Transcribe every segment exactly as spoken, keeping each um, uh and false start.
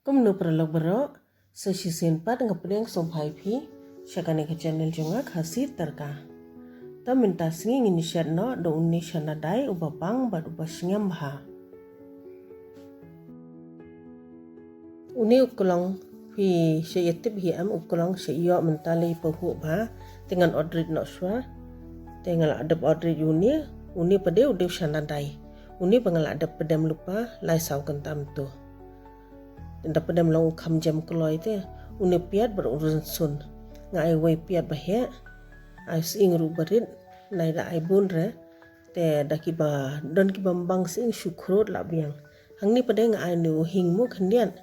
Kumno paralok baroh, sa shisien pat nga pdiang sngewbha ïa phi sha kane ka channel jong nga, Khasi Tadka. Te mynta sngi ngin ïa shet noh da une u shana dai uba bang bad uba sngem bha. Une u klong phi shu ïa tip hi em, u klong shu ïoh mynta lei pahuh bha, te ngan ot rit noh shuwa. Te nga la dep ot rit une, une pat de u dei u shana dai. Une ba nga la dep pdem lypa lai saw kynta mynta. Da pdem long u kham jem kloi te, une piat bad u rynsun. Nga ai wei piat ba heh, ai sying ruh ba rit, nai da ai bun re, te da kiba don kiba mbang sying shu khrot la biang. Hangne pat de nga ai une u hing mo khyndiat.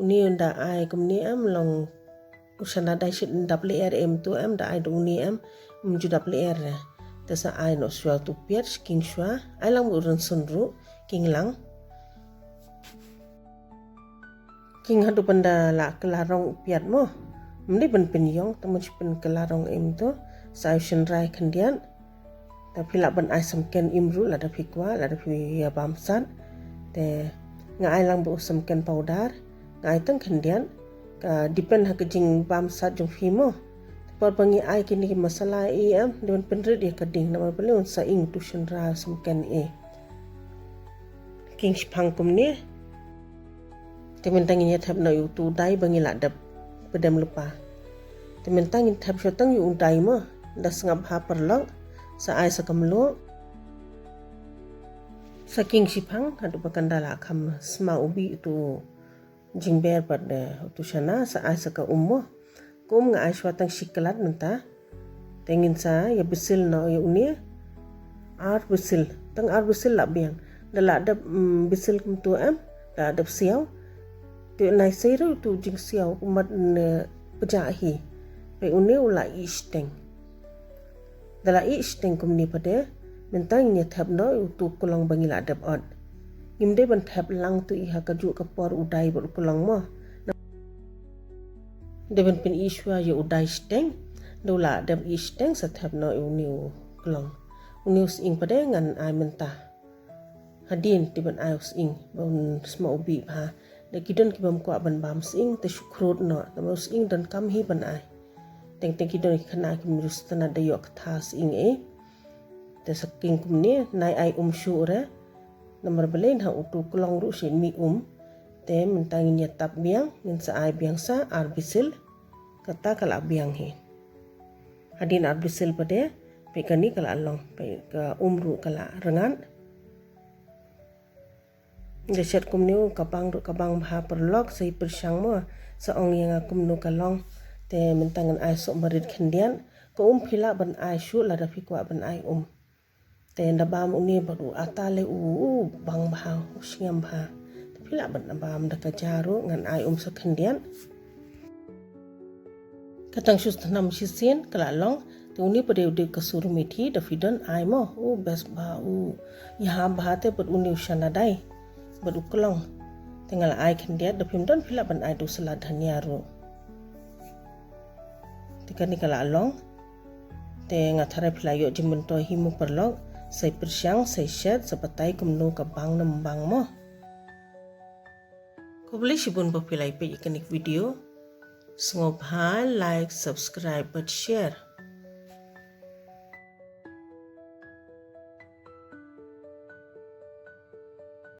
Une da ai kumne em long u shana dai shu dap lyer em tu em da ai da une em, em ju dap lyer re. Te sa ai noh shuwa tu piat, king shuwa, ai lang u rynsun ruh, king lang. King haduh ban da la kylla rong u piat mo. Mdei ban pynïong, tang ban shu pynkylla rong em tu, sa ai u shynrai khyndiat. Te phi lah ban ai samken im ruh lada phi kwah, lada phi ïa bam sat. Te nga ai lang ba u samken powder, nga ai tang khyndiat, ka depend ha ka jingbam sat jong phi mo. Te por ba ngi ai kine ki masala i em, dei ban pynrit ïa ka ding, namar balei un sa ing tu shynrai samken i. King shiphang kumne. Te mynta ngin ïa thep noh ïa utu u dai ba ngi la dep pdem lypa. Te mynta ngin thep shuwa tang ïa u dai mo, da sngap bha paralok, sa ai sa ka mluh. Sa king shiphang, haduh ba kan da la kham sma u bih utu jingber bad, eh, utu shana, sa ai sa ka um mo. Ka um nga ai shuwa tang shi klat mynta. Te ngin sa ïa bisil noh ïa une. Ar bisil, tang ar bisil la biang. Da la dep, mm, bisil kumtu em, da la dep siaw. Te nai sei ruh tu jingsiaw, u mat ne pjah hi. Peit une u la ih shiteng. Da la ih shiteng kumne pat de, mynta ngin ïa thep noh ïa utu u klong ba ngi la dep ot. Ngim dei ban thep lang tu i ha kajuh ka por u dai bad u klong mo. Dei ban pyn-ih shuwa ïa u dai shiteng, da u la dep ih shiteng sa thep noh ïa une u klong. Une u sying pat de ngan ai mynta. Hadien te ban ai u sying, ba un sma u bih bha. Da ki don ki bym kwah ban bam sying, te shu khrot noh, namar u sying donkam hi ban ai. Teng teng ki don ki khynnah kim ju sngewtynnat da ïoh ktha sying eh. Te sa king kumne, nai ai um shuh re. Namar balei na utu u klong ruh shu mih um. Te mynta ngin ïa tap biang, ngin sa ai biang sa ar bisil. Kata ka la biang hi. Hadien ar bisil pat de, peit kane ka la long, peit ka um ruh ka la rngat. Da shet kumne u ka bang ruh ka bang bha paralok, sa ïa pyrshang mo, sa ong ïa nga kumno ka long. Te mynta ngan ai soh marit khyndiat, ka um phi lah ban ai shuh lada phi kwah ban ai um. Te nda bam une bad u ata le u, u bang bha, u sngem bha. Te phi lah ban bam da ka ja ruh, ngan ai um sa khyndiat. Ka tang shu thnam shisien ka la long, te une pat de u dei kasuri methi, da phi don ai mo, u best bha, u ïahap bha te bad une u shana dai bad u klong. Te nga la ai khyndiat, da phim don phi lah ban ai da u salad dhania ruh. Te kane ka la long. Te nga tharai phi la ïoh jingmyntoi hi mo paralok, sa ïa pyrshang, sa ïa shet, sa batai kumno ka bang ne ym bang mo. Khublei shibun ba phi la ïa peit ïa kane ka video. Sngewbha like, subscribe bad share.